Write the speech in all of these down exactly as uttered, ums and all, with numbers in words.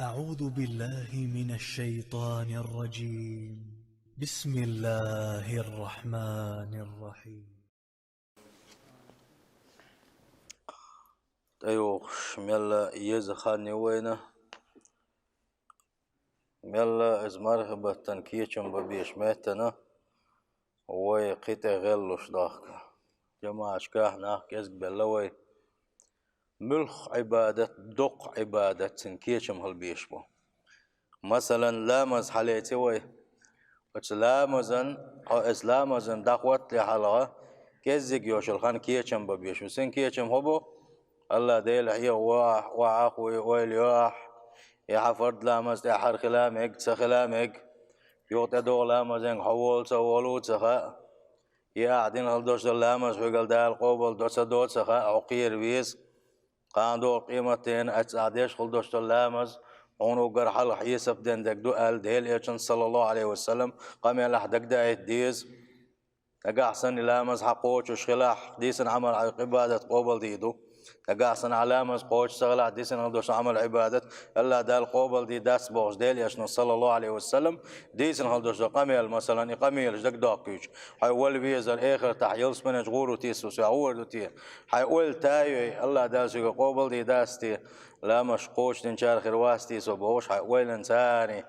أعوذ بالله من الشيطان الرجيم. بسم الله الرحمن الرحيم. ТӀейогӀуш мелла еза хан ю вайна, мелла из мархий баттан кечам бан безаш меттана вай кхы тӀе гӀеллуш дахка. ЖамаӀаташкахь нах кӀезиг белла вай. Муьлхха Ӏибадат, доккха Ӏибадат цун кечам хила безаш бу. Масалан, ламаз хьалеце вай. Оцу ламазан, хьо оцу ламазан дӀахӀоттале хьалха, кӀеззиг йолчул хан кечам бан безаш бу. Цун кечам хӀун бу? АллахӀ Дела хьехо ахь, охьа Ӏа а хуьй, ойла йо ахь, и хьан фард ламаз тӀаьххьара хила мега, ца хила мега, юха тӀедогӀу ламазенга хьо волу, ца волу, ца хаьа. И ахь дина хила долуш долу ламаз хьоьгал Дала къобал до, ца до, ца хаьа, хьо кхера веза. Кхана догӀу къематдийнахь оцу ахь деш хила долуш долу ламаз хьуна уггар хьалха хьесап ден дерг ду аьлла, Делан Элчано, саллаллаху Ӏалайхи ва саллам, къамелехь дагадаийта деза. Нагахь санна и ламаз хьан кхочуш хилахь, дийцина Ӏамал хьан Ӏибадат къобалдийр ду. Нагахь санна хьан ламаз кхочуш ца хилахь, дийцина хила долуш Ӏамал Ӏибадат АллахӀ Дала къобалдийр дац бохуш, Делан Элчано, саллаллаху Ӏалайхи ва саллам, дийцина хила долуш долу къамел, масалан, и къамелаш дагадоккхуьйтуш, хьайн вала везар, эхартахь ялсаманечу гӀур ву те со, со гӀур ду те, хьайн ойла тайой, АллахӀ Дала соьга къобалдийр дац те, ламазаш кхочушдинчарах хир вац те со бохуш, хьайн ойланца царна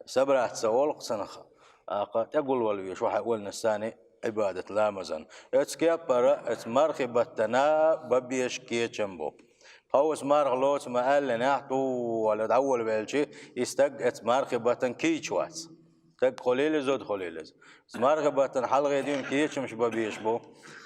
сабрат ца олу-кх цунах, тӀаккха тӀегулвала везаш ву хьайн ойланца царна Ӏибадат ламазан. Оцу кеппара, оцу мархий баттана бан безаш кечам бу. Тховса марха лоцу ма аьллинехь, ту вала дӀаволавелча, и стаг оцу мархий баттана кийча вац. Стаг хуьлийла иза, зуда хуьлийла иза. Оцу мархий баттана хьалхе дуьйна кечамаш бан безаш бу.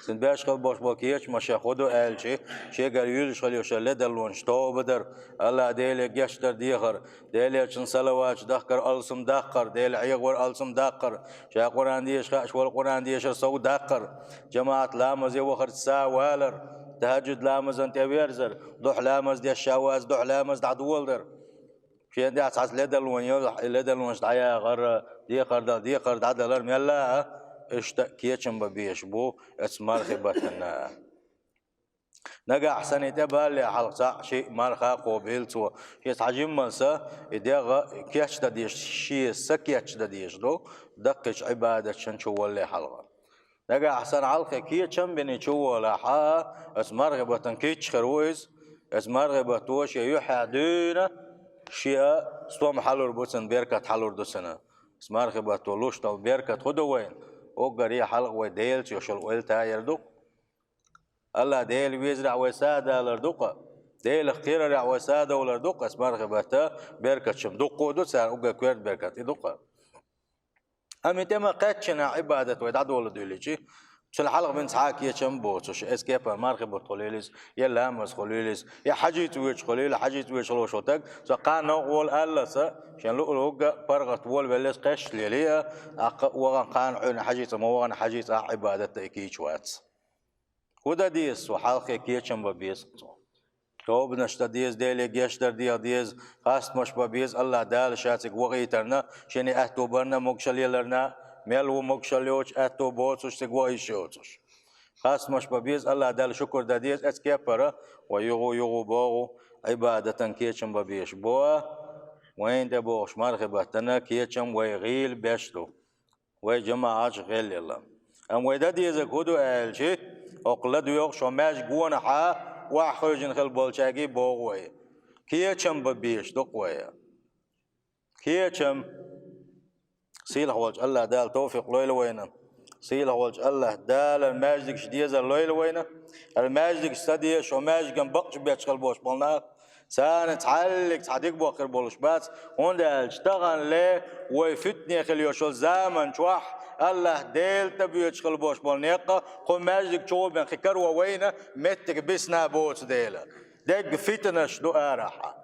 Цуьнан беш хила болуш болу кечамаш хӀун ду аьлча, шегара юьйлуш хила йолу ледарлонаш тоба дар, АллахӀ Деле гечдар дехар, Делан Элчанна салаваташ дахкар, алсам даккхар, Дела хьехавар, алсам даккхар, ша Къуръан дезаш хаьаш волу Къуръан дешар сов даккхар, жамаӀат ламазе вахарца са валар, тахӀажжуд ламазан тӀе верзар, духьа ламаз деш ша вац, духьа ламаз дӀадоладар. Шен тӀехь цхьацца ледарло йолахь, и ледарлонаш дӀаяхар, декхар дала, декхар дӀадалар мелла а, иштта кечам бан безаш бу оцу мархий баттана. Нагахь санна и тӀе балале хьалха цхьаъ, шиъ марха кхобийла цо. Шен цхьа жимма са, и дегӀ кечдан дезаш, шен са кечдан дезаш ду, даккхийчу Ӏибадаташна чу волале хьалха. Нагахь санна хьалхе кечам бина чу волахь, оцу мархий баттана кийча хир ву иза, оцу мархий батто шен юьххьехь дуьйна, шен стом хьалур бу цунна, беркат хьалур ду цунна. Оцу мархий батто луш долу беркат хӀун ду вайна? Уггаре хьалха вай Делаца йолуш йолу ойла тайар ду-кх. АллахӀ Дела везарехь вай са а далар ду-кх. Делах кхерарехь вай са а довлар ду-кх, оцу мархий баттан беркаташ-м дуккха а ду, цара уггар коьрта беркат и ду-кх. Амма и тӀе ма кхаьччинехь Ӏибадат вай дӀадоладуьйличи, цул хьалха бина цхьа а кечам а боцуш, оцу кепара мархий бутт хуьлийла иза, я ламаз хуьлийла иза, я хьажийца воьдуш хуьлийла, хьажийца воьдуш хила волуш волу стаг, со кхана новкъа волу аьлла аса, шен луъург а, паргӀат волавелла аса кхеччалц лелий а, тӀаккха вахана кхана Ӏуьйранна хьажийца, ма вахана хьажийца, ахь Ӏибадат дан и кийча вац. ХӀун дан деза цо? Хьалхе кечам бан беза цо. Тобанаш дан деза, Деле гечдар деха деза, хастамаш бан беза АллахӀ Дала ша цига вахийтарна, шена и аьтто барна, могушалла еларна, мел ву могушалла йоцуш, аьтто боцуш, цига вахийта йоцуш. Хастамаш бан беза АллахӀ Далла, шукур дан деза, оцу кепара вай юха-юха богӀу, Ӏибадатан кечам бан безаш бу, вайна тӀе богӀуш мархий баттана кечам вай гӀийла беш ду. Вай жамаӀаташ гӀелъелла. Амма вай дан дезарг хӀун ду аьлчи, окху ладоьгӀуш хӀо маьждиг гонахьа охьахевшина хила болчаьрга богӀу вай. Кечам бан безаш ду-кх вай. Кечам. Сийлахь волчу АллахӀ Дала товфикъ лойла вайна. Сийлахь волчу АллахӀ Дала маьждигаш дезар лойла вайна. Ара маьждигаш ца дезаш, хӀо маьждиган бакъчу бетташ хила болуш болу нах, царна цхьаллиг цхьа дика бохкур болуш бац, хӀунда аьлча таханле вай фитне хила йолуш йолу заман чохь АллахӀ Дела тӀебоьдуш хила болуш болу некъ кху маьждиг чу бен кхин каро вайна меттиг бисна боцу дела. Дегга фитнаш ду арахьа.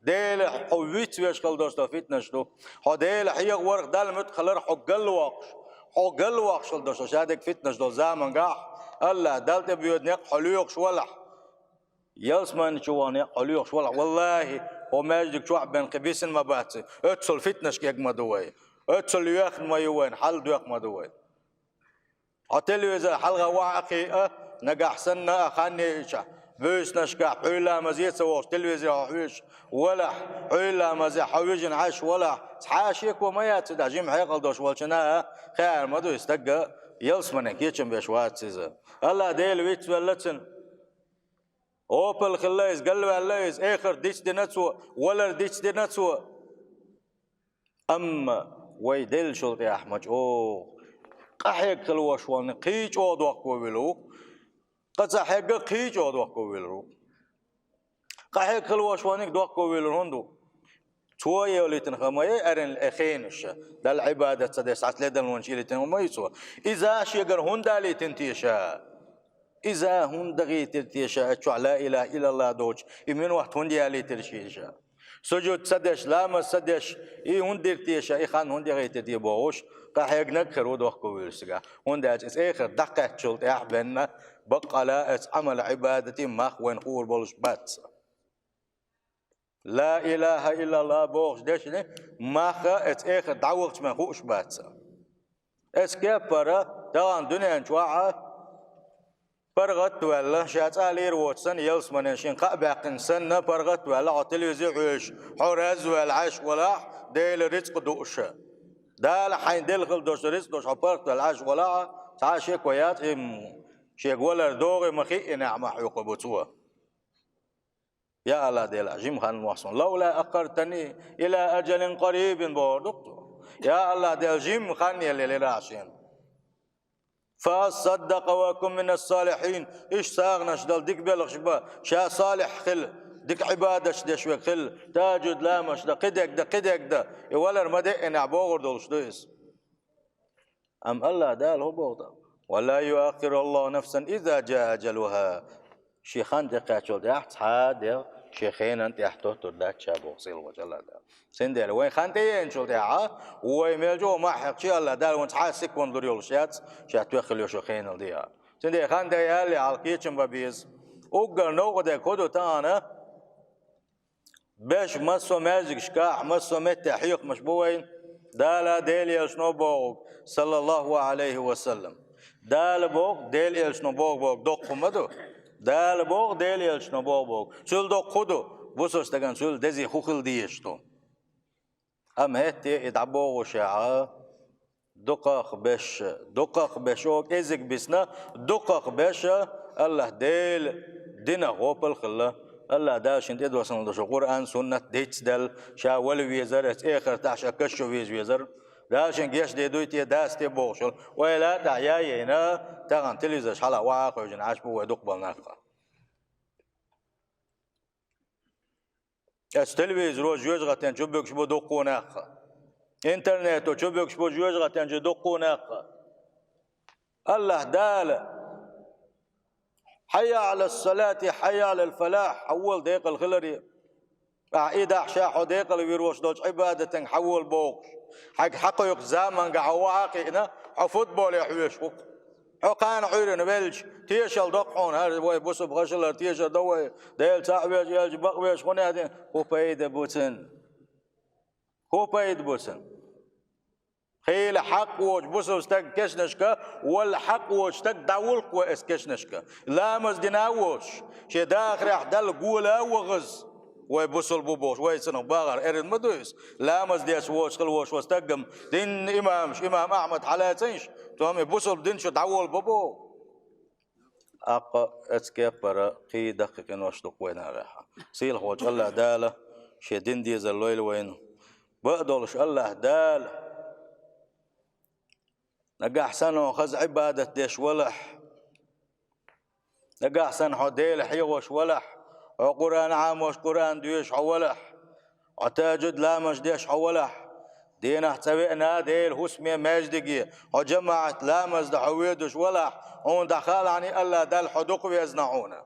Дела хьо вицвеш хила долуш долу фитнаш ду. Хьо Дела хьехаварх, Далла муьтӀахь хиларх хьо галвоккхуш. Хьо галвоккхуш хила долуш долу ша дегга фитнаш долу замангахь, АллахӀ Далла тӀебоьду некъ хьо лоьхуш валахь. Ялсамани чу вахана некъ хьо лоьхуш валахь, валлахӀи, хӀо маьждиг чохь бен кхин бисина ма бац, оццул фитнашка эгна ма ду вай, оццул йоьхна ма ю вайн, хьал доьхна ма ду вай. Хьо телевизор хьалха охьа а кхиа, нагахь санна а хан йиъча, Буьйсанашкахь Ӏуьйра ламазе ца вогӀуш, телевизоре хьо хьоьжуш валахь, Ӏуьйра ламазе хьо вижина Ӏаш валахь, цхьа а шеко ма яц, цу тӀехь жима хьекъал долуш волчунна хаьар ма ду, и стаг ялсамане кечам беш вац иза. АллахӀ Дела вицвелла цунна. ГӀопал хилла иза, галваьлла иза, эхарт дицдина цо, валар дицдина цо. Амма вай деллачул тӀехь ма чӀогӀа къахьегна хила волуш волниг кхин а чӀогӀа дохковелла ву. Къа ца хьегна, кхин а чӀогӀа дохковелла ву. Къахьегна хила волуш волниг дохковелла хӀунда ву? Цо йолийтина хӀума ма ю, аренла хенаш, Далла Ӏибадат ца деш, цхьацца ледарлонаш йолийтина хӀума ма ю цо. Иза шегара хӀунда далийтина теша? Иза хӀунда дахийтира теша, оцу чохь ла илаха иллаллах доцуш, и минот хӀунда ялийтира шеша? Сужуд ца деш, ламаз ца деш, и хӀунда дира теша, и хан хӀунда яхийтира те бохуш, къахьегнарг хир ву дохковеллачу стагах. ХӀунда аьлча иза эхарт дӀакхаьчначул тӀехь бен, баккъала оцу Ӏамал-Ӏибадатийн мах вайна хуур болуш бац. Ла илаха иллаллах бохучу дешнийн мах оцу эхарт дӀавахча бен хууш бац. Оцу кепара тахана дуьнен чохь а паргӀат а ваьлла, ша цӀа лийр воцу санна, ялсамане шен кхаъ баьккхина санна, паргӀат а ваьлла, хьо телевизор хьоьжуш, хьо раьззаваьлла Ӏаш валахь, Делан рицкъ дууш. Дала хьайна делла хила долчу рицкъ долуш хьо паргӀат а ваьлла Ӏаш валахь, цхьа а шеко яц, и шега валар догӀий ма хиъинехь ма хьоькху бу цо. Я АллахӀ Дела, жима хан мохь суна. «Лавла аххартани ила ажалин къарибин», бохур ду-кх цо. Я АллахӀ Дела, жима хан елла елира ахь шена. «Фа асаддакъа ва акун мина салихьин». Иштта сагӀанаш дала, дика белхаш бан, ша салихь хила, дика Ӏибадаташ деш верг хила, тахӀажжуд ламазаш дан, кхидерг дан, кхидерг дан. И валар ма деъинехь бохур долуш ду иза. Амма АллахӀ Дала хӀун боху тӀаккха? «Ва ла юаххируллаху нафсан иза жаа ажалуха». Шен хан тӀекхаьччул тӀаьхьа цхьа а дегӀ шен хенан тӀехь тоттур дац ша боху сийлахьчу АллахӀ Дала. Цундела вайн хан тӀееанчул тӀаьхьа, вай мел чӀогӀа ма хьекхчи, АллахӀ Дала вайн цхьа а секунд лур йолуш яц, ша тоьхна хила йолчу хенал дегӀа. Цундела хан тӀеяьллехь, хьалха кечам бан беза. Уггар новкъа дерг хӀун ду тахана? Беш массо а маьждигашкахь, массо а меттехь хьехамаш бу вайна, Дала, Делан элчано бохург, саллаллаху Ӏалайхи ва саллам. Дала боху, Делан элчано боху, боху доккха хӀума ду. Дала боху, Делан элчано боху, боху. Цуьнан доккха хӀун ду? Бусалба стагана цуьнан дезий хӀун хила дезаш ду? Амма хӀетте и дӀабохушехь, дукхах беш, дукхах беш, о, кӀезиг бисна, дукхах беш, АллахӀ Делан динах гӀопал хилла. АллахӀ Дала шен тӀедоссийна долу Къуръан, суннат дицделла, ша вала везар, оцу эхартахь ша каш чу веза везар. Дала шен гечдийр дуй те, дац те бохуш йолу. Ойла а тӀехь яйийна, тахана телевизорш хьала охьа а хевшина Ӏаш бу вай дукхахболу нах. Оцу телевизоро жоьжахатин чу буьгуш бу дуккха а нах. Интернето чу буьгуш бу жоьжахатин чу дуккха а нах. АллахӀ Дала: «Хьайя Ӏалас-салати, хьайя Ӏалал-фалахь», хьан вола декъала хиларе. Ахьа и дахь ша хьо декъала вир волуш долчу Ӏибадатан хьан вола бохуш. Хьайга хьакхойкху заманга хьо охьа а кхиъна, хьо футболе хьоьжуш ву-кх. Хьо кхана Ӏуьйранна велча, тешалла до-кх хьуна, хӀара вай бусалба хӀашаллара тешар до вай, Дела цхьаъ веза аьлча, бакъ везаш хӀун яхь дина? ХӀун пайда бу цуьнан? ХӀун пайда бу цуьнан? Хийла хьакъ воцуш бусалба стаг кешнашка, валла хьакъ воцуш стаг дӀавуллу-кх вай оцу кешнашка. Ламаз дина а воцуш, шен дахарехь Далла гӀола а вахаза, вай бусалба ву бохуш, вай цунах бахар эрна ма ду иза. Ламаз деш воцуш хила волуш ван стаг-м динан имамаш, имам Ахьмад хьалацийша, цо-м и бусалба дин чу дӀаволла бан боху. Аккха оцу кепара кхин даккхий къинош ду-кх вайна а ваьхьа. Сийлахьволчу АллахӀ Дала шен дин дезар лойла вайна. Бакъдолуш АллахӀ Дала, нагахь санна хьо хаза Ӏибадат деш валахь, нагахь санна хьо Дела хьехош валахь, хьо Къуръан Ӏамош, Къуръан доьшуш хьо валахь, хьо тахӀажжуд ламазаш деш хьо валахь, дийнахь цкъа веана Делан хӀусаме маьждиге хьо жамаӀат ламаз дан хьо воьдуш валахь, хьуна дӀахаалахьаний АллахӀ Далла хьо дукха везна хьуна.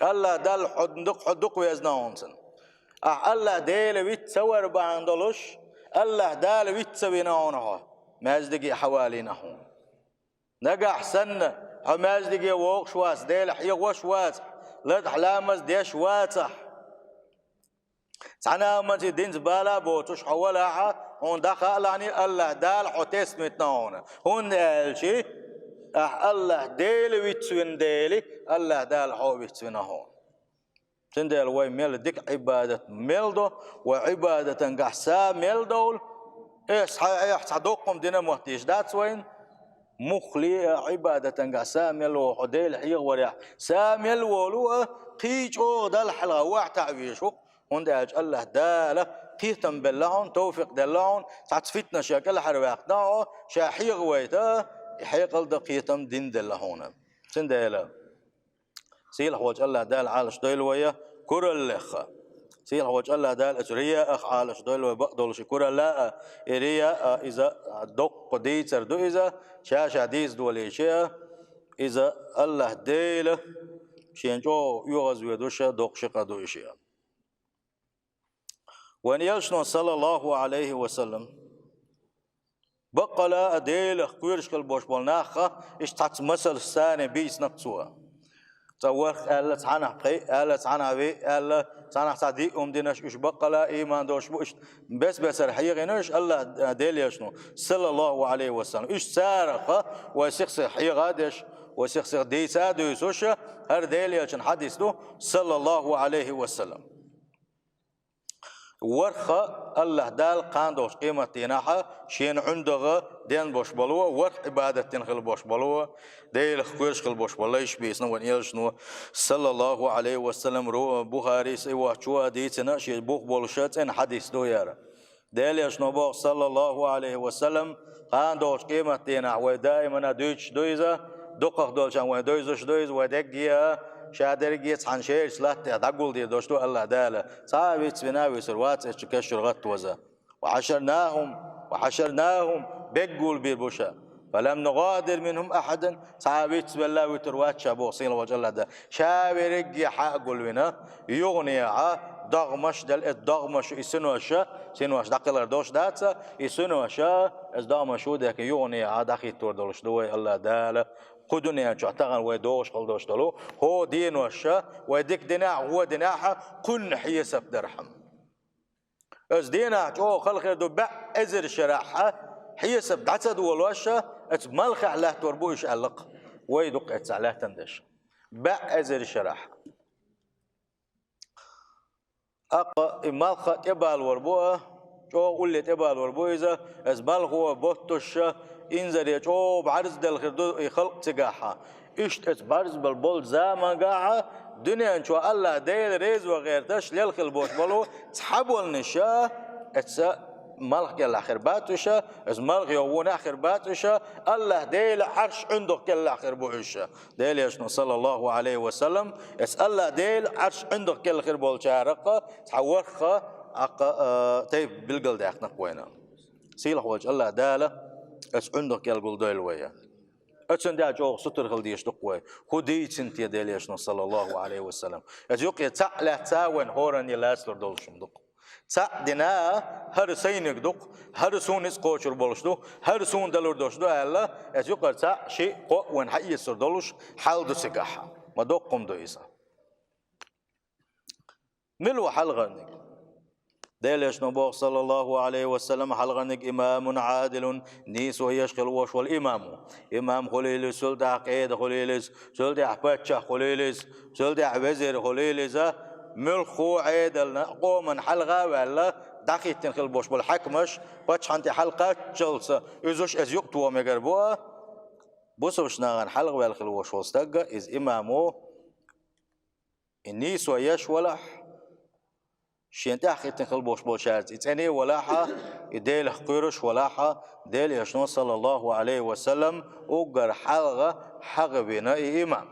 АллахӀ Далла хьо дукха, хьо дукха везна хьуна цунна. Ахьа АллахӀ Дела виц ца вар бахьана долуш, АллахӀ Дала виц ца вина хьуна хьо, маьждиге хьавалийна хьуна. Нагахь санна, хьо маьждиге вогӀуш вац, Дела хьехош вацахь, латахь ламаз деш вацахь, цхьана а аманций динца бала а боцуш хьо валахьа, хьуна дӀахаалахьаний АллахӀ Дала хьо тесна витна хьуна. ХӀунда аьлча Ахь АллахӀ Дела вицвина дели, АллахӀ Дала хьо вицвина хьуна. Цундела вай мел дика Ӏибадат мел до, вай Ӏибадатангахь са мел довла, эс хьай айхьа цхьа доккхум дина моттийш дац вайна. Муххале а Ӏибадатангахь са мел во хьо Дела хьехаварехь, са мел волу а, кхий чӀогӀа Далла хьалха вахь таӀ веш ву-кх, хӀунда аьлча АллахӀ Дала кхетам белла хьуна, товфикъ делла хьуна, цхьацца фитнаш я кӀелхьарваьккхина хьо, ша хьехавайта, и хьекъал дан кхетам дин делла хьуна. Цундела Сийлахь волчу АллахӀ Дала Ӏалаш дойла вай кураллех. Сийлахь волчу АллахӀ Дала оцу рияах Ӏалаш дойла вай, бакъдолуш и куралла а, и рия а, иза доккха дийцар ду иза, ша-ша дийца долийча, иза АллахӀ Дела шена чӀогӀа оьгӀазведуш а доккха ши къа ду и шиъ. Вайн элчано, саллаллаху Ӏалайхи ва саллам, баккъала а Делах кхоьруш хила бош болу нахах иштта цхьацца масалш санна бийцина-кх цо. Цкъа ворхӀ аьлла, цхьаннах пхиъ аьлла, цхьаннах виъ аьлла, цхьаннах цхьа диъ хӀума динарш, уьш баккъала а ийман долуш бу, иштта бес-бесара хьехийна уьш АллахӀ Делан элчано, саллаллаху Ӏалайхи ва саллам. Уьш царах вай сих-сиха хьеха а деш, вай сих-сиха дийца а дуьйцуш, хӀара Делан элчан хьадис ду, саллаллаху Ӏалайхи ва саллам. ВорхӀ АллахӀ Дала кхана долчу къематдийнахь шена ӀиндагӀа ден бош болу, ворхӀ Ӏибадат дина хила бош болу, Делах кхоьруш хила бош болу лайш бийцина вайн элчано, саллаллаху Ӏалайхи ва саллам, ру-, Бухарис и воцчо а дийцина, шен бух болуш а цӀена хьадис ду хӀара. Делан элчано боху, саллаллаху Ӏалайхи ва саллам, кхана долчу къематдийнахь вай даимана дуьйцуш ду иза, дукхах долчарна вай девзаш ду иза, вай дерриге а, ша дерриге а цхьана шерачу латта тӀехь дӀагулдийр долуш ду АллахӀ Дала. Цхьа а вицвина а вуьсур вац эцу кешнашкара гӀаттаваза. «Ва хьашарнахум, ва хьашарнахум», беггул бийр бу ша. «Фа лам нугӀадир минхум ахьадан», цхьа а вицвелла а вуьтур вац ша боху сийлахь волчу АллахӀ Дала. Ша верриге а хьа а гулвина, юханехьа догӀмаш а делла, эцу догӀмаша и синош, синош дӀакхалар долуш дац, и синош, эцу догӀмаша дехкина юханехьа дӀахӀиттор долуш ду вай АллахӀ Дала. Кху дуьнен чохь тахана вай догӀуш хила долуш долу хӀокху денош, вай дика динехь а, вон динехь а, кхунна хьесап дархьама. Оцу дийнахь чӀогӀа хала хир ду, бӀе эзар шарахь хьесап дӀа ца долуш, оцу малхехь латтор бу уьш аьлла-кх. Вай ду-кх эццахь лаьттина дерш. БӀе эзар шарахь. ТӀаккха и малх тӀебалор бу а, чӀогӀа улле тӀебалор бу иза, оцу малхо боттуш, инзаре чӀогӀа бӀарзделла хир ду и халкъ цигахь. Иштта оцу бӀарзбелла болчу замангахь дуьнен чохь АллахӀ Дела реза ван гӀерташ лелла хила бош болу цхьаболнаш оцу малх кӀелахь хир бац уьш, оцу малхехь вонехь хир бац уьш, АллахӀ Делан Ӏарш ӀиндагӀ кӀелахь хир бу уьш. Делан элчано, саллаллаху Ӏалайхи ва саллам, оцу АллахӀ Делан Ӏарш ӀиндагӀ кӀелахь хир болчарах цхьа ворхӀ, тӀаккха, а, тайпа билгалдаьккхина-кх вайна. Сийлахь волчу АллахӀ Дала оцу ӀиндагӀ кӀел гулдойла вай. Оцунна тӀехь чӀогӀа сутара хила дезаш ду-кх вай. ХӀун дийцина те Делан элчано, саллаллаху Ӏалайхи ва саллам? Оцу юкъе цхьаъ лаьцна вайна хӀоранна лацалур долуш хӀума ду-кх. Цхьаъ дина, хӀара сайниг ду-кх, хӀара суна ницкъ кхочур болуш ду, хӀара суна далур долуш ду аьлла, оцу юкъара цхьаъ, шиъ, кхоъ вайна хьаэцар долуш хьал ду цигахь. Ма доккха хӀума ду иза. Мила ву хьалхарниг? Делан элчано боху, саллаллаху Ӏалайхи ва саллам, хьалхарниг: «Имамун Ӏадилун», нийсо еш хила вош волу имам ву. Имам хуьлийла иза, цул тӀаьхьа къеда хуьлийла иза, цул тӀаьхьа паччахь хуьлийла иза, цул тӀаьхьа везир хуьлийла иза, муьлхха а Ӏедална, къоман хьалха а ваьлла, дӀахӀиттина хила бош болу хьаькамаш, паччахьна тӀе хьалакхаччалца, уьзуш иза юкъа тоха мегар бу а, бусалба нахана хьалха ваьлла хила вош волу стаг, иза имам ву. И нийсо еш валахь, шен тӀаьхьахӀиттина хила болуш болчаьрца и цӀене валахь, и Делах кхоьруш валахь, Делан элчано, саллаллаху Ӏалайхи ва саллам, уггар хьалха хьахавина и имам.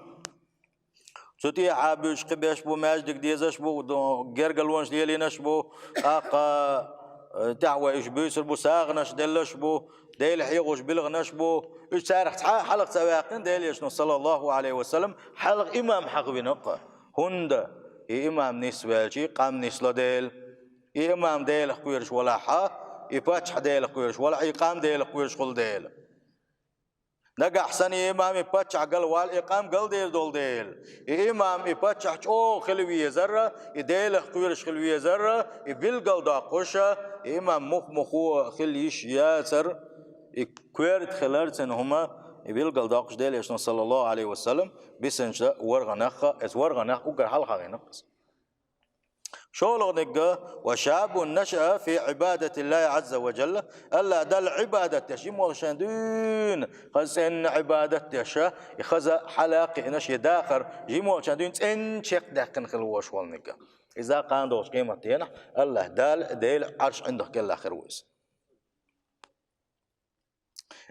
Цу тӀехьа буьйцуш кхин берш бу, маьждиг дезаш бу, до-, гергарлонаш лелийнаш бу, тӀаккха, э, тӀаьхьа вай уьш буьйцур бу, сагӀанаш деллаш бу, Дела хьехош билгӀанаш бу. Уьш царах цхьа а хьалха ца ваьккхина Делан элчано, саллаллаху Ӏалайхи ва саллам, хьалха имам хьахавина-кх. ХӀунда и имам нисвелча, и къам нисло дела. И имам Делах кхоьруш валахь, и паччахь Делах кхоьруш валахь, и къам Делах кхоьруш хуьлу дела. Нагахь санна и имам, и паччахь галвала, и къам галдер долу дела. И имам, и паччахь чӀогӀа хила везара, и Делах кхоьруш хила везара, и билгалдоккхуша, и имам мух-мухо хила йиш яцара, и коьрта хилар цуьнан хӀума И билгал доккхуш Делан Элчано, саллаллаху Ӏалайхи ва саллам, бисинча воргӀанах, эс воргӀанах уггар хьалхагӀинах из. ШолгӀанигга: «وشاب نشأ في عبادة الله عز وجل». АллахӀ Далла Ӏибадат деш, жимолшан дуьйна, хаза цӀенна Ӏибадат деш, и хаза хьала кхиъна шен дахар, жимолшан дуьйна цӀен чекхдаьккхина хила вош волнигга. Иза кхана долчу къематденахь АллахӀ Дала Делан Ӏарш ӀиндагӀ кӀелахь хир ву иза.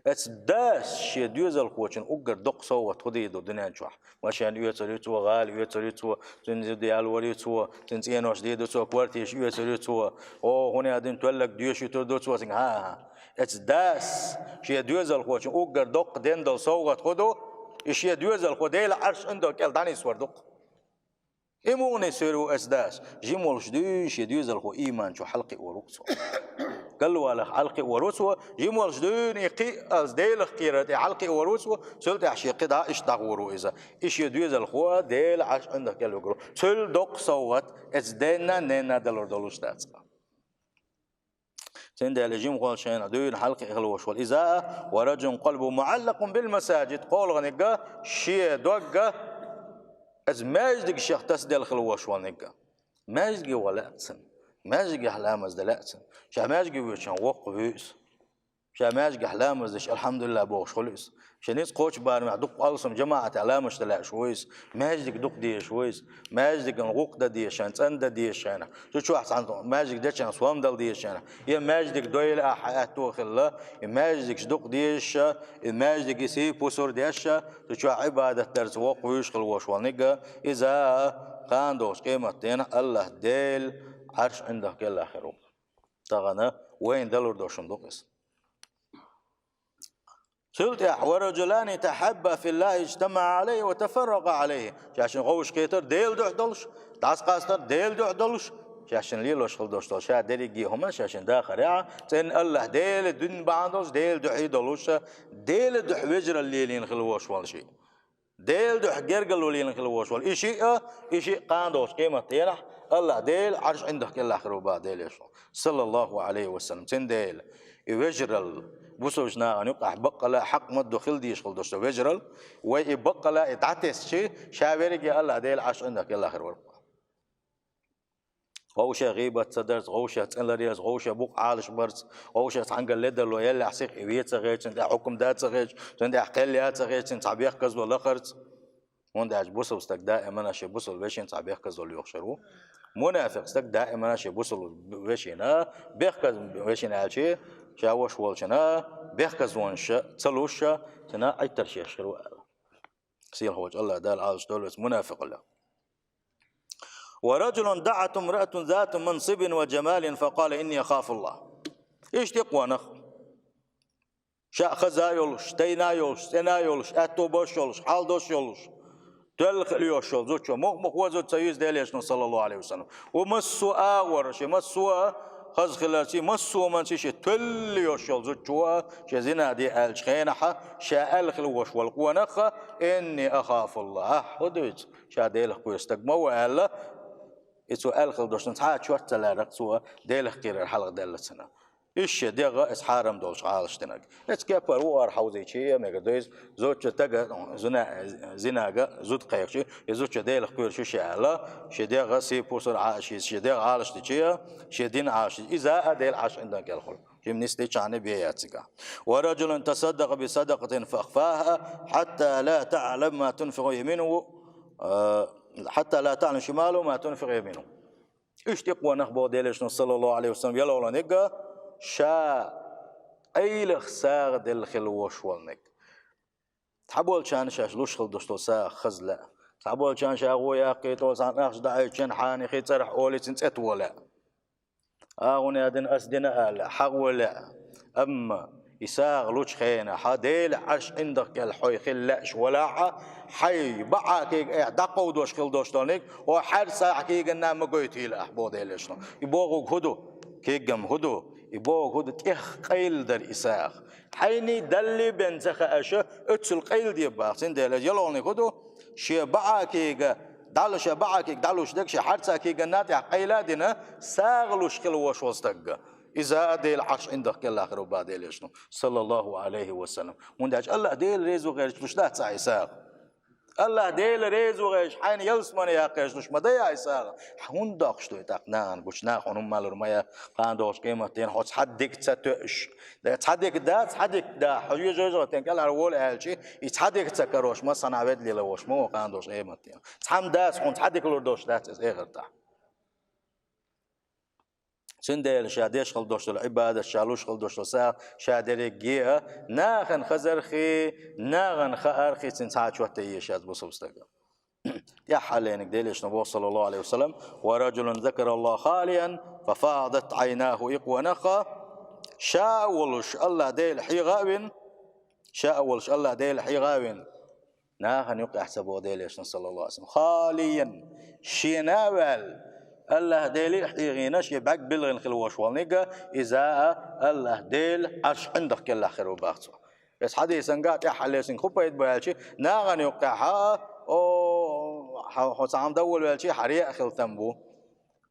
Эцу дас шен доьзалхочун уггар доккха совгӀат хӀун дийр ду дуьнен чохь? Машен оьцур ю цо, гӀала оьцур ю цо, цуьнан зуда ялор ю цо, цуьнан цӀенош дийр ду цо, квартираш оьцур ю цо, о, хӀун яздина тоьллаг доьшуьйтур ду цо, цуьнга, хӀан-хӀа. Эцу дас шен доьзалхочун уггар доккха ден долу совгӀат хӀун ду? И шен доьзалхо Делан Ӏарш ӀиндагӀ кӀел дӀанисвар ду-кх. И муха нисвер ву эцу дас? Жимолш дуьйна шен доьзалхо ийман чу хьалакхиор ву цо. Галвалах хьалакхиор ву цо, жимолш дуьйна и кхиъ аз Делах кхерар тӀе хьалакхиор ву цо, цул тӀаьхьа шен кхидӀа иштта дӀагӀур ву иза. И шен доьзалхо Делан Ӏарш ӀиндагӀ кӀел вуьгур ву. Цул доккха совгӀат эцу денна, ненна далур долуш дац-кха. Цундела жимахволчу хенахь дуьйна хьалакхиъна хила вош волу иза а: «ورجل قلبه معلق بالمساجد», кхоалгӀанигга шен догга эцу маьждигашах тасаделла хила вош волнигга. Маьждиге ван лаьа цунна. Маьждигехь ламаз дан лаьа цунна. Ша маьждиге воьдучохь воккха вуьйса. Ша маьждигехь ламаз деш, «Алхьамдулиллахь» бохуш хуьлу иза. Шен ницкъ кхочу барамехь дукха алсам жамаӀатехь ламазаш дан лаьаш ву иза. Маьждиг дукха дезаш ву иза. Маьждиган гӀуллакх дан дезаш хенахь, цӀан дан дезаш хенахь, цу чохь цхьана маьждиг дечарна сом дала дезаш хенахь, я маьждиг дойла ахь хьан аьтто хилла, и маьждигаш дукха дезаш, и маьждиге сий-пусар деш, цу чохь Ӏибадат дарца воккха вуьйш хила вош волниг а, иза а кхана долчу къематденахь АллахӀ Делан Ӏарш ӀиндагӀ кӀелахь хир ву. Тахана вайна далур долуш хӀума ду-кх иза. Цул тӀаьхьа: «ورجلان تحابا في الله اجتمعا عليه وتفرقا عليه». Шаьшшинна вовшахкхетар Делан дуьхьа долуш, дӀасакъастар Делан дуьхьа долуш, шаьшшинна лелош хила долуш долу ша дерриге а хӀума, шаьшшинна дахарехь, цӀенна АллахӀ Делан дин бахьана долуш, Делан дуьхьа долуш, Делан дуьхьа вежаралла лелийна хила вош волу шиъ. Делан дуьхьа гергарло лелийна хила вош волу и шиъ а, и шиъ кхана долчу къематденахь АллахӀ Делан Ӏарш ӀиндагӀ кӀелахь хир ву боху Делан Элчано, саллаллаху Ӏалайхи ва саллам. Цундела и вежаралла бусалба нахана юкъахь баккъала а хьакъ ма-дду хила дезаш хила долуш долу вежаралла, вай и баккъала а и дӀатесча, ша верриге а АллахӀ Делан Ӏарш ӀиндагӀ кӀелахь хир вара. Вовшех гӀийбат ца дарца, вовшех цӀе ларъярца, вовшех букъ Ӏалашбарца, вовшех цхьаьнгара ледарло еллехь сиха и вен ца хеташ, цуьнан тӀехь хьукам дан ца хеташ, цуьнан тӀехь кхел ян ца хеташ, цуьнан цхьа бехказло лахарца. ХӀунда аьлча бусалба стаг даимана шен бусалба вешин цхьа бехказло лоьхуш хир ву. Мунафикъ стаг даимана шен бусалба вешина, бехказа вешина аьлча, ша ваша волчунна бехказонаш ца луш, цунна Ӏиттарш еш хир ву аьлла. Сийлахьчу АллахӀ Дала Ӏалашдойла вай мунафикъаллех. «ورجل دعته امرأة ذات منصب وجمال فقال: إني أخاف الله». Иштта и къонах. Ша хаза а йолуш, тайна а йолуш, цӀена а йолуш, аьтто болуш а йолуш, хьал долуш а йолуш, тоьлла хила йолуш йолу зудчо, муха-муха вон зуда ца веза Делан Элчано, саллаллаху Ӏалайхи ва саллам. Ва массо а агӀор, шен массо а хаза хиларций, массо а манций шен тоьлла йолуш йолу зудчо, шен зина де аьллачу хенахь, ша аьлла хила вош волу къонах: «إني أخاف الله». Ахь хӀун дуьйцу? Ша Делах кхоьруш стаг ма ву аьлла, и цо аьлла хила долуш, цхьа а чот ца лаьрра цо Делах кхерар хьалхаделла цунна. Иза шен дегӀ а иза хьарам долуш Ӏалашдинарг. Эцу кепара вукхара хьовзийча а мегар ду иза, зудчо стага зина-, зинага зуда кхайкхича, и зудчо Делах кхоьруш ю ша аьлла, шен дегӀ а сий-пусар Ӏалашдича, шен дегӀ Ӏалашдича, шен дин Ӏалашдича, иза а Делан Ӏарш ӀиндагӀ кӀел хуьлу. Жимма нисдича а бен яц цигахь. «ورجل تصدق بصدقة فأخفاها حتى لا تعلم ما تنفق يمينه، а, حتى لا تعلم شماله ما تنفق يمينه». Иштта и къонах боху Делан Элчано, саллаллаху Ӏалайхи ва саллам, ялхолгӀаниг а, ша къайлаха сагӀа делла хила вош волниг. Цхьаболчарна шаьш луш хила долуш долу сагӀа хаза лаьа. Цхьаболчарна ша гӀо яккхий тӀе, цхьана ахча дӀахьаьжча, хьанехий цӀарахь олий цуьнан цӀе тохо лаьа. Агуна дина, ас дина аьлла, хьагӀо лаьа. Амма и сагӀа лучу хенахь, Делан Ӏарш ӀиндагӀ кӀел хьо хила лаьаш валахь, хьайн баӀа кега айхьа дӀакховдош хила долуш долниг, о хьаьрцахь кеганна ма гойтийла ахь, боху Делан Элчано. И бохург хӀун ду? Кегам хӀун ду? И бохург хӀун ду? ТӀех къайладар и сагӀа. Хьайний Даллий бен ца хааша, оццул къайладе боху. Цундела ялхолгӀаниг хӀун ду? Шен баӀа кега дӀал-, шен баӀа кега дӀалуш дерг шен хьаьрцахь кеганна тӀехь къайла а дина, сагӀа луш хила вош волу стаг. Иза а Делан Ӏарш ӀиндагӀ кӀелахь хир ву бах Делан Элчано, саллаллахӀу Ӏалайхи ва саллам. ХӀунда аьлча АллахӀ Дела реза ву гӀерташ луш дац цхьа и сагӀа. АллахӀ Дела реза ву гӀерташ, хьайна ялсамане яккха гӀерташ луш ма дай и сагӀа. ХӀунда доккхуш ду и тӀаккха нахана гуча, наха хьуна хӀумма алур ма яц, кхана долчу къематдийнахь хьо цхьа дика ца тоьуш. Цхьа дика дац, цхьа дика да, хьо жоьжахатин кӀелхьара волу аьлча, и цхьа дика ца карош ма, санна ведда лелош ма ву кхана долчу къематдийнахь. Цхьамма дац хьуна, цхьа дика лур долуш дац иза эхартахь. Цундела ша деш хила долуш долу Ӏибадат, ша луш хила долуш долу сагӀа, ша дерриге а нахана хазархий, нахана хаархий цуьнан цхьа а чот дан езаш яц бусалба стага. ТӀаьххьарлениг Делан Элчано боху, саллаллахӀу Ӏалайхи ва саллам: «Ва раджулун закараллахӀа халиян, фа фаъдат Ӏайнаху икъа ва накъа». Ша а волуш АллахӀ Дела хьегӀа а вина, ша а волуш АллахӀ Дела хьегӀа а вина, нахана юккъехь ца боху Делан Элчано, саллаллахӀу Ӏалайхи ва саллам, халиян, шена а ваьлла, АллахӀ Деле а хьегӀина, шен бӀаьрг билгӀина хила волуш волниг а, иза а АллахӀ Делан Ӏарш ӀиндагӀ кӀелахь хир ву бах цо. Эс хьадисангахь тӀаьххьарлениг хӀун пайда бу аьлча, нахана юккъехь а, о, хьо, хьо цхьа хӀума дан волавелча, хьан реа хила там бу.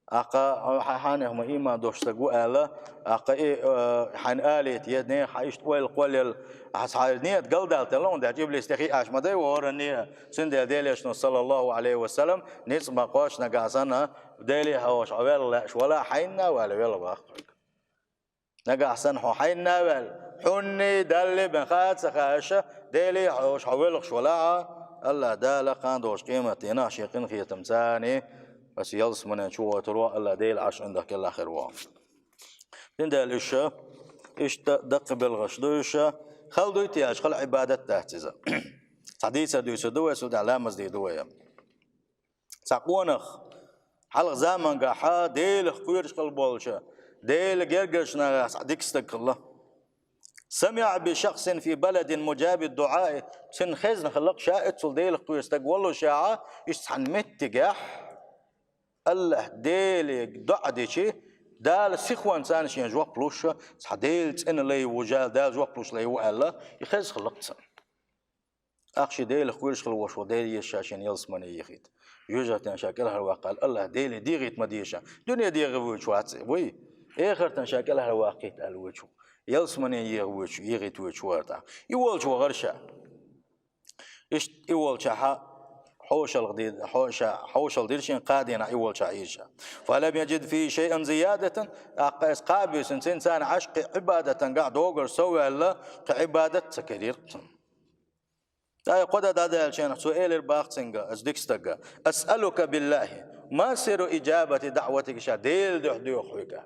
ТӀаккха хьан, хьан, хьан, хьан ийман долуш стаг ву аьлла, тӀаккха и, э, хьайна алийта, я нехан хьан иштта ойла кхоллаелла, хьан цхьа нийят галдалла тӀе ловна даьлча, иблис тӀе хиъаш ма дай ву хӀоранна а. Цундела Делан Элчано, саллаллахӀу Ӏалайхи ва саллам, ницкъ ма кхоччу нагахь санна, Деле хьовш хьо велла лаьаш вала, хьайна а ваьлла велла ваха хьоьга. Нагахь санна хьо хьайна а ваьлла, хьуна а, Далла а бен хаа а ца хаьаш, Деле хьовш хьо велхаш валахь а, АллахӀ Дала кхана долчу къематдийнахь шен къинхетамца аса ялсаманен чу гӀойтур ву, АллахӀ Делан Ӏарш ӀиндагӀ кӀелахь хир ву. Цундела уьш, иштта даккхий белхаш ду уьш, хала дуй те аьлча, хала Ӏибадат дац иза. Цхьа дийцар дуьйцур ду вай, цул тӀаьхьа ламаз дийр ду вай. Цхьа къонах, хьалха замангахь Делах кхоьруш хила болчу, Делан гергарчу нахах цхьа дика стаг хилла. «СамиӀа би шахсин фи баладин муджаби дуӀаи», цунна хезна хилла-кх ша оццул Делах кхоьру стаг воллушехь, иштта цхьана меттигехь, АллахӀ Деле доӀа дичи, Дала сихонца шена жоп луш, цхьа Делан цӀена лай ву, жа-, Дала жоп луш лай ву аьлла, и хезна хилла-кх цунна. ТӀаккха шен Делах кхоьруш хила волуш ву, Дела еза ша шена ялсамане ехийта. Жоьжахатин ша кӀелхьарваккха аьлла, АллахӀ Деле дехийта ма деза ша. Дуьне дехар воьдуш вац и, вуй. Эхартан ша кӀелхьарваккхийта аьлла воьдуш ву. Ялсамане еха воьдуш, ехийта воьдуш вара тӀаккха. И волчу вахара ша. Иштта и волчохь хьошалгӀа ди-, хьо-, ша-, хьошалла дира шен кхаа дийнахь и волчохь иза ша. «Фалам яджид фи шайъан зиядатан», тӀаккха иза кхаа буьйсанна цуьнан царна Ӏаш кхин Ӏибадатангахь догар со ваьлла, кхин Ӏибадат ца карийра-кх цунна. ТӀаккха кхо дан дӀадаьллачу хенахь цо элира бах цуьнга, оцу дика стага: «Асъалука биллахӀи, ма сирру иджабати даӀватика», ша Делан дуьхьа доьху хьоьга.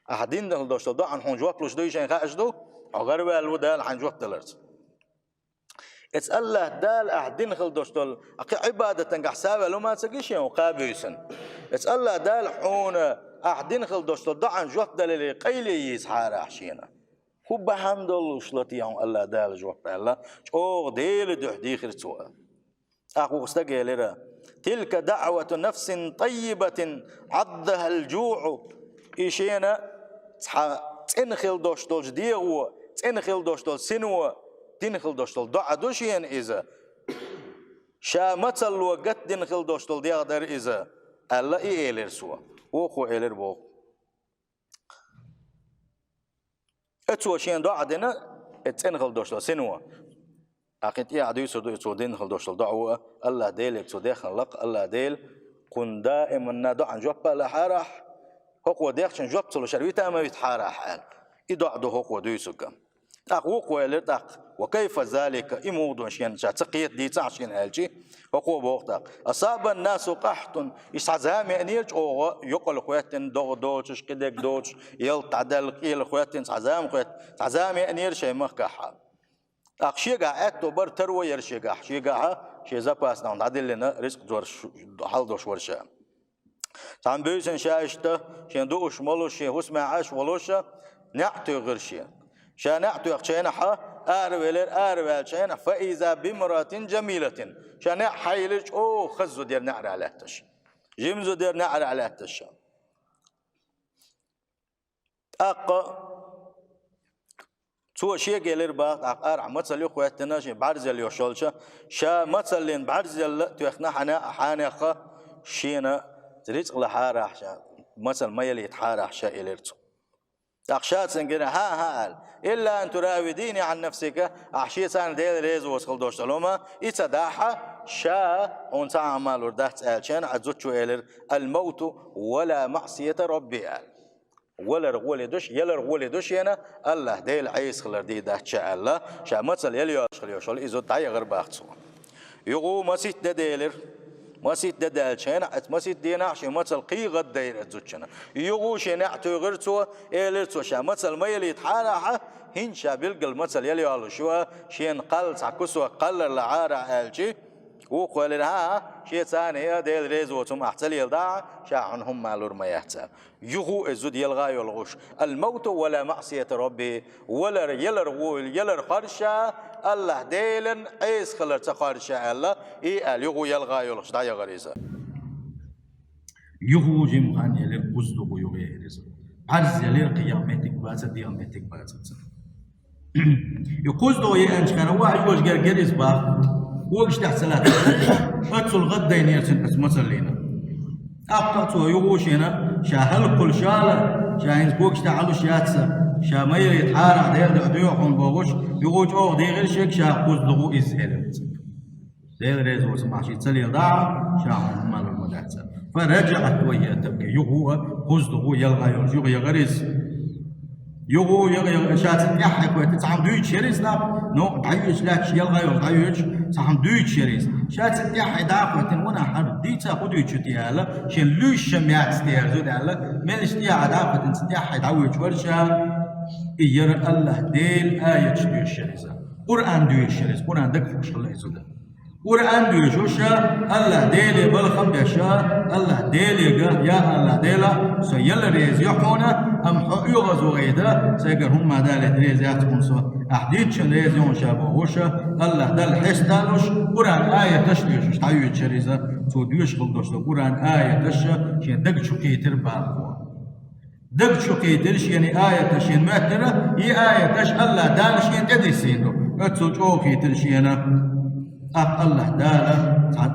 Ахьа дина хила долуш долу доӀан хьуна жоп луш дуй шайна хаьаш ду? Хьо гӀараваьлла ву Дала хьайна жоп даларца. Эцу АллахӀ Дала ахьа дина хила долуш долу, а кхин Ӏибадатангахь са а ваьлла ма ца гий шен кхаа буьйсанна. Эцу АллахӀ Дала хьуна ахьа дина хила долуш долу доӀан жоп даларе къайле йийца хьарахь шена. ХӀун бахьана долуш ло те хьуна АллахӀ Дала жоп аьлла, чӀогӀа Делан дуьхьа дийхира цо. ТӀаккха вукху стага элира: «Тилка даӀвату нафсин таййибатин Ӏаддахьал жуӀу». И шена цхьа цӀена хила долуш долчу дегӀо, цӀена хила долуш долу сино дина хила долуш долу доӀа ду шена иза. Ша мацалло гатдина хила долуш долу дегӀ дара иза, аьлла, и элира цо. Вукхо элира боху. Оцо шена доӀа дина, и цӀена хила долуш долу сино. Ахьа тӀехьа дуьйцур ду, и цо дина хила долуш долу доӀа ву, АллахӀ Деле цо дехна лакха, АллахӀ Дела, кхунна даиманна доӀан жоп а лахьарахь, хӀокхо дехначун жоп ца луш, ара вита а ма витахьарахь аьлла. И доӀа ду хӀокхо дуьйцург. ТӀаккха вукхо элира тӀаккха: «Ва кайфа залика?» И муха ду шена, ша ца кхета дийцахьа шена аьлчи, хӀокхо боху тӀаккха: «Асабан насу къахьтун». И цхьа зама еанера чӀогӀа, юкъал хӀоьттина, догӀа доцуш, кхидерг доцуш, ялта дӀадаьлла, къела хӀоьттина, цхьа зама хӀоьттина, цхьа зама еанера шайн махкахьа. ТӀаккха шегахь аьтто бара, таро яра шегахь, шегахьа шен запас нах дӀадиллина, рицкъ зорш хьалдош вара ша. Цхьана буьйсанна ша иштта, шен дууш молуш, шен хӀусамехь Ӏаш волуш, неӀ туьйхира шен. Ша неӀ тоьхначу хенахьа аравелира, араваьллачу хенахь, фа иза бимраатин жамилатин. Ша неӀ хьайилира, чӀогӀа хаза зуда яра неӀарехь лаьтташ. Жима зуда яра неӀарехь лаьтташ ша. ТӀаккха цо шега элира бах, тӀаккха арахь мацалла ю хӀоьттина, шен бӀарзелла йолуш йолча, ша мацаллин бӀарзелла а тоьхна хьан неӀ, хьан неӀ хьа, шена рицкъ лахьарахь ша, мацалла ма ялийтахьарахь ша, элира цо. ТӀаккха ша цуьнга гира: «ХӀан, хӀан», аьлла. «إلا أن تراوديني عن نفسك», ахь шеца Делан резавоца хила долуш долу хӀума, и ца дахь, ша хьуна цхьа а хӀума лур дац аьлча, а зудчо элира: «الموت ولا معصية ربي», аьлла. Валар гӀоле ду ш-, ялар гӀоле ду шена, АллахӀ Дела Ӏеса хилар дийр дац ша аьлла, ша мацалла яла йолуш хила йолуш йолу и зуда дӀаяхара бах цо. Юха масийтта де делира. Масийтта де даьлча хенахь, оцу масийтта денахь шен мацалла кхин а гӀаддайра оцу зудчунна. Юха шен неӀ туьйхира цо, элира цо: «Ша мацалла ма ялийтахьара ахьа, хӀинца ша билггал мацалла яла йолуш ю, шена кхалла цхьа кусок кхаллар лахьара ахьа», аьлча, вукхо элира: «ХӀан, шеца а Делан резавоца хӀума ахь ца леладахь, ша хьуна хӀума лур ма яц», аьлла. Юха и зуда ялгӀа йолуш: «الموت ولا معصية ربي», валар, ялар гӀо-, ялар хоржуш, АллахӀ Делан Ӏеса хилар ца хоржуш аьлла, и аьлла, юха ялгӀа йолуш дӀаяхара иза. Юха жимма хан елира, кхуза дукха юха яхара иза. БӀарз елира, кхин яха меттиг бацара, дегӀан меттиг бацара цуьнан. И кхуза дукха еанчу хенахь, ваха йожа гергара иза баха. Когаш тӀехь ца лаьцна, оццул гӀаддайнера цуьнан оцу мацаллина. ТӀаккха цо юха шена, ша хӀаллакьхула шала, ша хӀинца когаш тӀехь Ӏалуш яц, ша ма ялийтахьара ахь, Делан дуьхьа доьху хьуна бохуш, юха чӀогӀа дийгӀира шега, ша кхуза дукха иза элира. Делан резавоца хӀума ахь шена ца леладахь, ша хьуна хӀума лур ма дац. فرجعت وهي تبكي. Юха кхуза дукха ялгӀа йолуш, юха яхара иза. Юха яха, яха, ша цунна тӀаьхьа кхоьттина, цхьа хӀума дуьйцуш яра иза нах, ну, дӀайоьдуш лаьтташ ялгӀа йолуш дӀайоьдуш, цхьа хӀума дуьйцуш яра иза. Ша цунна тӀаьхьа дӀа а кхоьттина, ванах хьара дийца хӀун дуьйцуш ю те аьлла, шен луьйш ша меца те яра зуда аьлла, меллаша тӀехьа дӀа а кхоьттина, цунна тӀаьхьа дӀавоьдуш вара ша. И яра АллахӀ Делан аяташ доьшуш яра иза. Къуръан доьшуш яра иза, Къуръан дага хууш хилла иза зуда. Къуръан доьшуш, АллахӀ Деле балхам беш, АллахӀ Делега: «Я АллахӀ Дела, со яла реза ю хьуна, амма хьо оьгӀаз вахийта, сайгара хӀумма далийта реза яц хьуна со, ахь дийцичун реза ю хьуна ша», бохуш, АллахӀ Далла хьесталуш, Къуръан аяташ доьшуш дӀайоьдуш яра иза. Цо доьшуш хила долуш долу Къуръан аяташ шен дага чу кхийтира баха. Дага чу кхийтира шена и аяташ, шена моьттира, и аяташ АллахӀ Дала шена тӀедиссина ду. Оццул чӀогӀа хийтира шена. ТӀаккха АллахӀ Дала цхьа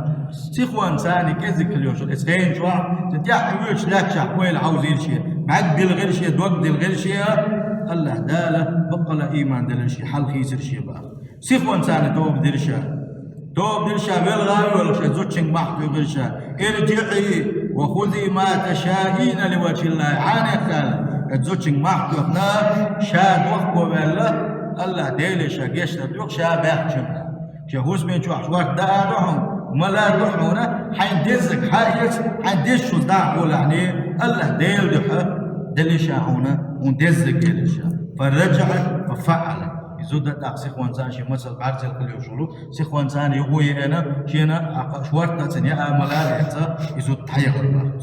сихонца кӀезиг хила йолуш, оцу хенан чохь, цунна тӀаьхьа воьдуш лаьтташехь ойла хьовзийра шен, бӀаьрг билгӀира шен, дог дилгӀира шен, АллахӀ Дала баккъала ийман делира шен, хьал хийцира шен баха. Сихонца тоба дира ша. Тоба дира ша, велха а воьлхуш, оцу зудчуьнга мохь туьйхира ша: «ارجعي فخذي ما تشائين لوجه الله», хьанехь аьлла, оцу зудчуьнга мохь туьйхина, ша дохко ваьлла, АллахӀ Деле ша гечдар дуьйху ша баьхначунна. Шен хӀусаман чохь шорта даа ду хьуна, мала ду хьуна, хьайн деззиг хьаэца, хьайн дезачуьнца дӀа а гӀолахьний, АллахӀ Делан дуьхьа дели ша хьуна, хьуна деззиг дели ша. فرجعت ففعلت. И зуда тӀаккха сихонца шен мацалла бӀаьрзел хила йолуш волу, сихонца юха а еана, шена а кха шорта а цунна яа, мала а эца, и зуда дӀаяхара баха.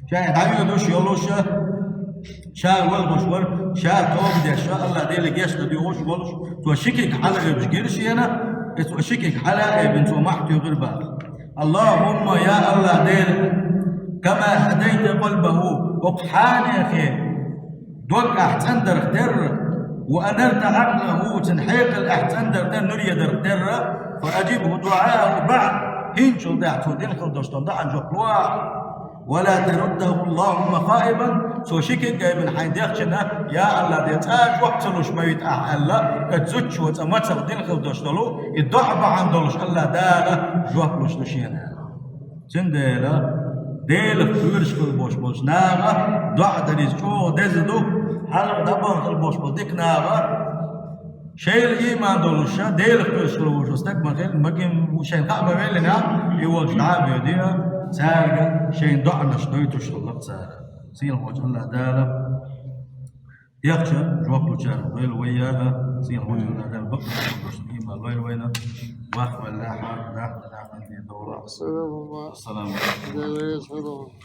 Ша дӀавоьдуш йолуш, ша велхуш вара, ша тоба деш, АллахӀ Деле гечдар дуьйхуш волуш, цо ши куьг хьала а оьбуш гира шена, и цо ши куьг хьала а оьбина, цо мохь туьйхира баха: «اللهم», я АллахӀ Дела, «كما هديت قلبه», оцу хьанехе дог ахь цӀандарх терра, «وأنرت عقله», цуьнан хьекъал ахь цӀандарх терра, нур едарх терра, «فأجبه دعاءه بعد», хӀинцул тӀаьхьа цо дина хила долуш долу доӀанна жоп лохьа. «ولا ترده اللهم خائبا», цо ши куьг а оьбина хьайна дехначунна, я АллахӀ Дела, цкъа а жоп ца луш ма вита ахь аьлла, оцу зудчо цкъа мацалла дина хила долуш долу, и доӀа бахьана долуш АллахӀ Дала жоп луш ду шена аьлла. Цундела Делах кхоьруш хила болуш болчу наха доӀа дар иза чӀогӀа деза ду, хьалха дӀабахана хила болуш болу дика наха, шайла ийман долуш, Делах кхоьруш хила волуш стаг ма хилла, магим шайна хаа ма веллина, и волчу дӀа а боьдий, цаьрга шайна доӀанаш дойтуш хилла цара. Сийлахьчу АллахӀ Дала дехча жоп лучарах лойла вай, я, сийлахьчу АллахӀ Дала бакъ долуш, ийман лойла вайна, вахваллахьа, даха, даха, даха, Ассаламу алейкум.